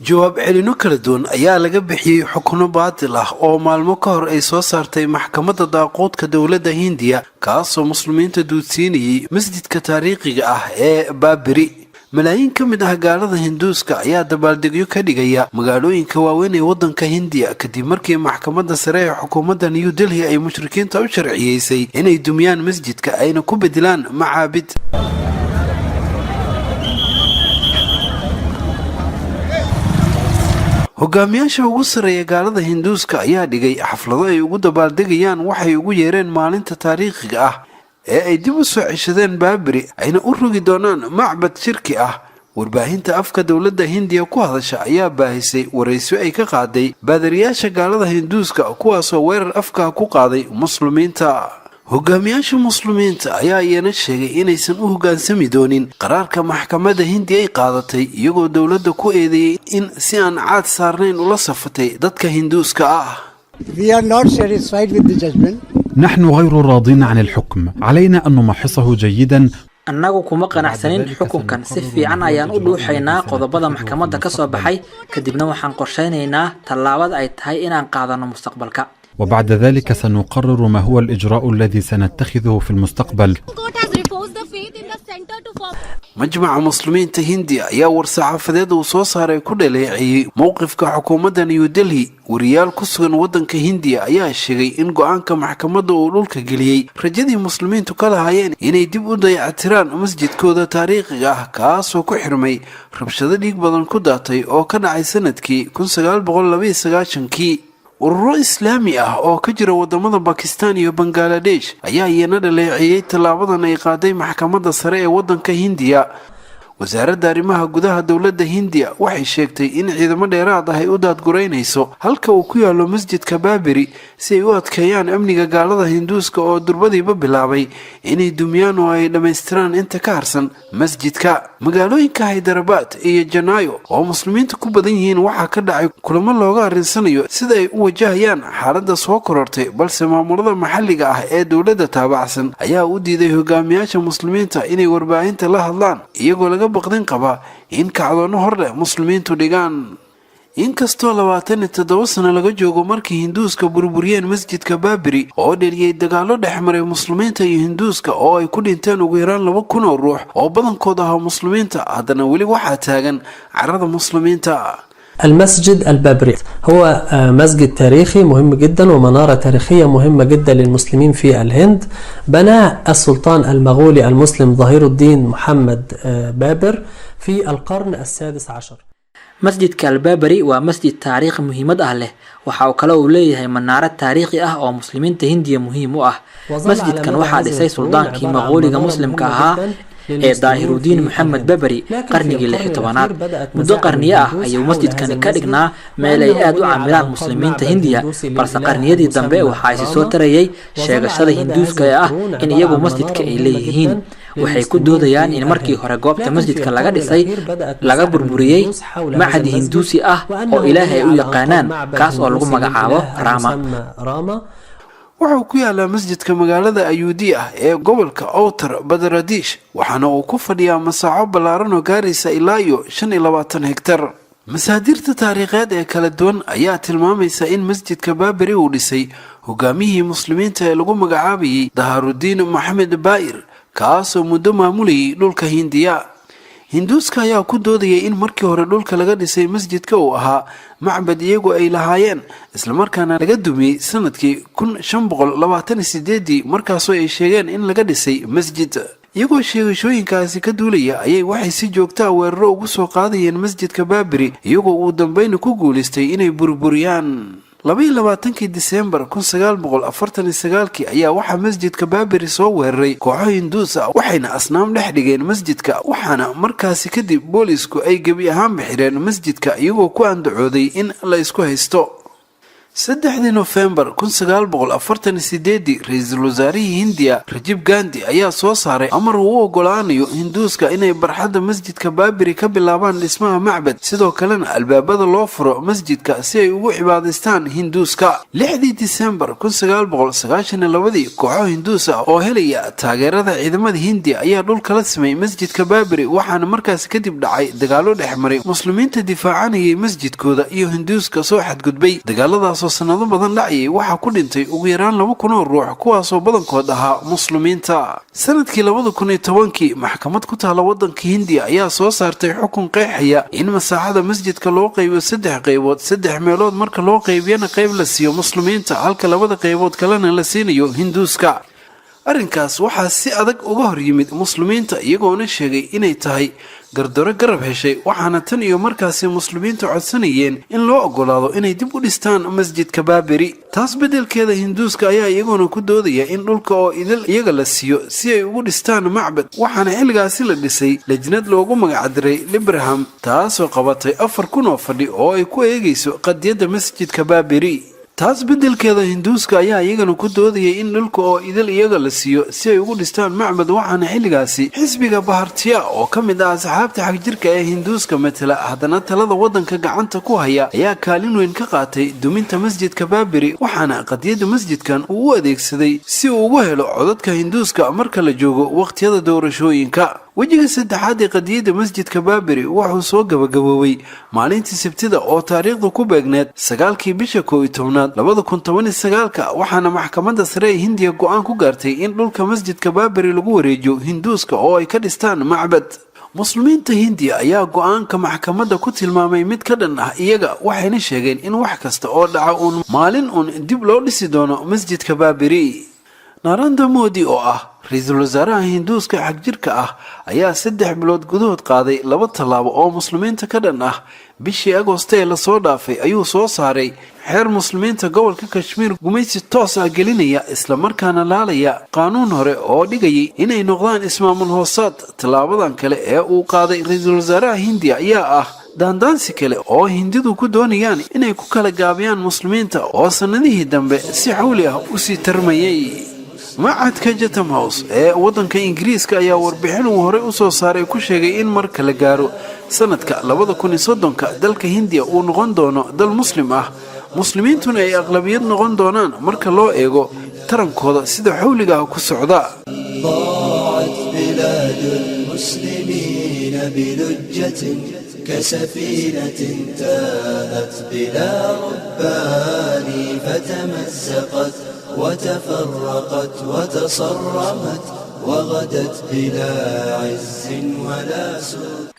Jawaab celino kala duwan ayaa laga bixiyey xukuno baatil ah oo maalmo ka hor ay soo saartay maxkamadda daaquudka dowladda Hindiya, kaasoo muslimiinta duudsiinayay masjidka taariikhiga ah ee Baabiri. Malaayiin ka mid ah gaalada Hinduuska ayaa dabaaldegyo ka dhigaya magaalooyinka waaweyn ee waddanka Hindiya, kadib markii maxkamadda sare ee xukuumadda New Delhi ay mushrikiinta u sharciyeysay inay dumiyaan masjidka, ayna ku bedelaan macaabid. Hogaamiyaasha ugu sarreeya gaalada Hinduuska ayaa dhigay xaflado ay ugu dabaaldegayaan waxay ugu yeereen maalinta taariikhiga ah ee ay dib u soo ceshadeen Baabiri, ayna u rogi doonaan macbad shirki ah. Warbaahinta afka dowladda Hindiya ku hadasha ayaa baahisay warayso ay ka qaaday baadariyaasha gaalada Hinduuska, kuwaasoo weerar afka ku qaaday muslimiinta. Hogaamiyaasha muslimiinta ayaa iyana sheegay inaysan u hoggaansami doonin qaraarka maxkamadda Hindi ay qaadatay, iyagoo dowladda ku eedeeyey in si aan caad saarnayn ula safatay dadka Hinduuska ah. We are not satisfied with the judgment. نحن غير راضين عن الحكم، علينا أن نمحصه جيدا. Annagu kuma qanacsanin xukunkan. Si fiican ayaan u dhuuxaynaa qodobada maxkamadda ka soo baxay, kadibna waxaan qorshaynaynaa tallaabada ay tahay inaan qaadano mustaqbalka. وبعد ذلك سنقرر ما هو الإجراء الذي سنتخذه في المستقبل. Court has reinforced the faith in the center to form. Majmaca Muslimiinta Hindiya ayaa war-saxaafadeed uu soo saaray ku dhaleeceeyey mowqifka xukuumadda New Delhi. Wariyaal ku sugan waddanka Hindiya ayaa sheegay in go-aanka maxkamadda uu dhulka geliyey rajadii muslimiintu ka lahaayeen inay dib u dayactiraan masjidkooda taariikhiga ah, kaasoo ku xirmay rabshado dhiig badan ku daatay oo ka dhacay sanadkii 1992-kii. Ururo Islaami ah oo ka jira wadamada Bakistan iyo Bangaladesh ayaa iyana dhaleeceeyey tallaabadan ay qaaday maxkamadda sare ee wadanka Hindiya. Wasaaradda arrimaha gudaha dowladda Hindiya waxay sheegtay in ciidamo dheeraad ah ay u daadguraynayso halka uu ku yaallo masjidka Baaberi, si ay u adkeeyaan amniga gaalada Hinduuska oo durbadiiba bilaabay inay dumiyaan oo ay dhammaystiraan inta ka harsan masjidka. Magaalooyinka Haydarabaad iyo Janaayo oo muslimiinta ku badan yihiin waxaa ka dhacay kulamo looga arrinsanayo sida ay u wajahayaan xaaladda soo korortay, balse maamulada maxalliga ah ee dowladda taabacsan ayaa u diiday hogaamiyaasha muslimiinta inay warbaahinta la hadlaan, iyagoo laga baqdin qaba in kacdoonno hor leh muslimiintu dhigaan. Inkastoo 27 sano laga joogo markii Hinduuska burburiyeen masjidka Baabiri, oo dheliyey dagaallo dhex maray muslimiinta iyo Hinduuska oo ay ku dhinteen ugu yaraan 2000 oo ruux oo badankood ahaa muslimiinta, haddana weli waxaa taagan carada muslimiinta. المسجد البابري هو مسجد تاريخي مهم جدا ومنارة تاريخية مهمة جدا للمسلمين في الهند، بناه السلطان المغولي المسلم ظهير الدين محمد بابر في القرن السادس عشر. Masjidka Albaabari waa masjid taariikhi muhiimad ah leh. Waxa uu kale uu leeyahay manaarad taariikhi ah oo muslimiinta Hindiya muhiim u ah. Masjidkan waxaa dhisay suldaankii Maqooliga muslimka ahaa ee Daahirudiin Maxamed Baberi qarnigii 16aad. Muddo qarniyo ah ayuu masjidkani ka dhignaa meel ay aad u camiraan muslimiinta Hindiya, balse qarniyadii dambe waxaa isi soo tarayay sheegashada Hinduuska ee ah in iyagu masjidka ay leeyihiin. Waxay ku doodayaan in markii hore goobta masjidka laga dhisay laga burburiyey macad Hinduusi ah oo Ilaahay ay u yaqaanaan, kaas oo lagu magacaabo Rama. Wuxuu ku yaalaa masjidka magaalada Ayuudi ah ee gobolka Outer Badaradish, waxaana uu ku fadhiyaa masaaxo ballaaran oo gaaraysa ilaa iyo 25 hektar. Masaadirta taariikheed ee kala duwan ayaa tilmaamaysa in masjidka Baaberi uu dhisay hogaamiyihii muslimiinta ee lagu magacaabayay Dahaarudiin Maxamed Baa'ir, kaasoo muddo maamulayay dhulka Hindiya. Hinduuska ayaa ku doodayay in markii hore dhulka laga dhisay masjidka uu ahaa macbad iyagu ay lahaayeen, islamarkaana laga dumiyey sanadkii 1528-dii, markaasoo ay sheegeen in laga dhisay masjid. Iyagoo sheegashooyinkaasi ka duulaya ayay waxay si joogtaa weeraro ugu soo qaadayeen masjidka Baaberi, iyagoo uu dambeyna ku guulaystay inay burburiyaan. 22-kii Disembar 1949-kii ayaa waxaa masjidka Baaberi soo weeraray kooxo Hinduus ah, waxayna asnaam dhex dhigeen masjidka, waxaana markaasi kadib boolisku ay gebi ahaanba xireen masjidka, iyagoo ku andacooday in la isku haysto. 3dii Nofembar 1948-dii, ra-iisul wasaarihii Hindiya Rajib Gandi ayaa soo saaray amar uu u ogolaanayo Hinduuska inay barxadda masjidka Baabiri ka bilaabaan dhismaha macbad, sidoo kalena albaabada loo furo masjidka si ay ugu cibaadaystaan Hinduuska. 6dii Disembar 1992-dii, kooxo Hinduus ah oo helaya taageerada ciidamada Hindiya ayaa dhulka la simay masjidka Baabiri, waxaana markaasi kadib dhacay dagaalo dhexmaray muslimiinta difaacanayay masjidkooda iyo Hinduuska soo xadgudbay. Dagaaladaasoo sanado badan dhacayay waxaa ku dhintay ugu yaraan 2000 oo ruux, kuwaasoo badankood ahaa muslimiinta. Sanadkii 2010-kii, maxkamad ku taala wadanka Hindiya ayaa soo saartay xukun qeexaya in masaaxada masjidka loo qaybiyo saddex qaybood, saddex meelood marka loo qaybiyana qayb la siiyo muslimiinta, halka labada qaybood kalena la siinayo Hinduuska. Arrinkaas waxaa si adag uga hor yimid muslimiinta, iyagoona sheegay inay tahay gardaro garab heshay, waxaana tan iyo markaasi muslimiinta codsanayeen in loo ogolaado inay dib u dhistaan masjidka Baaberi. Taas beddelkeeda, Hinduuska ayaa iyaguna ku doodaya in dhulka oo idil iyaga la siiyo si ay ugu dhistaan macbad, waxaana xilligaasi la dhisay lajnad loogu magacdiray Libraham, taasoo qabatay 4000 oo fadhi oo ay ku eegayso qadiyadda masjidka Baaberi. Taas beddelkeeda, Hinduuska ayaa iyagana ku doodayay in dhulka oo idil iyaga la siiyo si ay ugu dhistaan macbad, waxaana xilligaasi xisbiga Bahartiya oo ka mid ah asxaabta xagjirka ee Hinduuska matala, haddana talada waddanka gacanta ku haya, ayaa kaalin weyn ka qaatay duminta masjidka Baaberi, waxaana qadiyadda masjidkan uu u adeegsaday si uu ugu helo codadka Hinduuska marka la joogo wakhtiyada doorashooyinka. Wejiga saddexaad ee qadiyadda masjidka Baaberi wuxuu soo gabagaboobay maalintii Sabtida oo taariikhda ku beegneed 9-kii bisha 11-aad 2019-ka, waxaana maxkamadda sare ee Hindiya go-aan ku gaartay in dhulka masjidka Baaberi lagu wareejiyo Hinduuska oo ay ka dhistaan macbad. Muslimiinta Hindiya ayaa go-aanka maxkamadda ku tilmaamay mid ka dhan ah iyaga, waxayna sheegeen in wax kasta oo dhaca uun maalin uun dib loo dhisi doono masjidka Baaberi. Narendra Modi oo ah ra-iisul wasaaraha Hinduuska xagjirka ah ayaa 3 bilood gudahood qaaday laba tallaabo oo muslimiinta ka dhan ah. Bishii Agoosto ee lasoo dhaafay ayuu soo saaray xeer muslimiinta gobolka Kashmiir gumaysi toos ah gelinaya, islamarkaana laalaya qaanuun hore oo dhigayay inay noqdaan ismaamul hoosaad. Tallaabadan kale ee uu qaaday ra-iisul wasaaraha Hindiya ayaa ah daandaansi kale oo Hindidu ku doonayaan inay ku kala gaabiyaan muslimiinta oo sannadihii dambe si xawli ah usii tarmayay. Machadka Chatham House ee waddanka Ingiriiska ayaa warbixin uu horey usoo saaray ku sheegay in marka la gaaro sanadka 2030-ka, dalka Hindiya uu noqon doono dal muslim ah, muslimiintuna ay aqlabiyad noqon doonaan marka loo eego tarankooda sida xawliga ah ku socda. ضاعت بلاد المسلمين بلجة كسفينة تاهت بلا ربان، فتمزقت وتفرقت وتصرمت وغدت بلا عز ولا سلطان.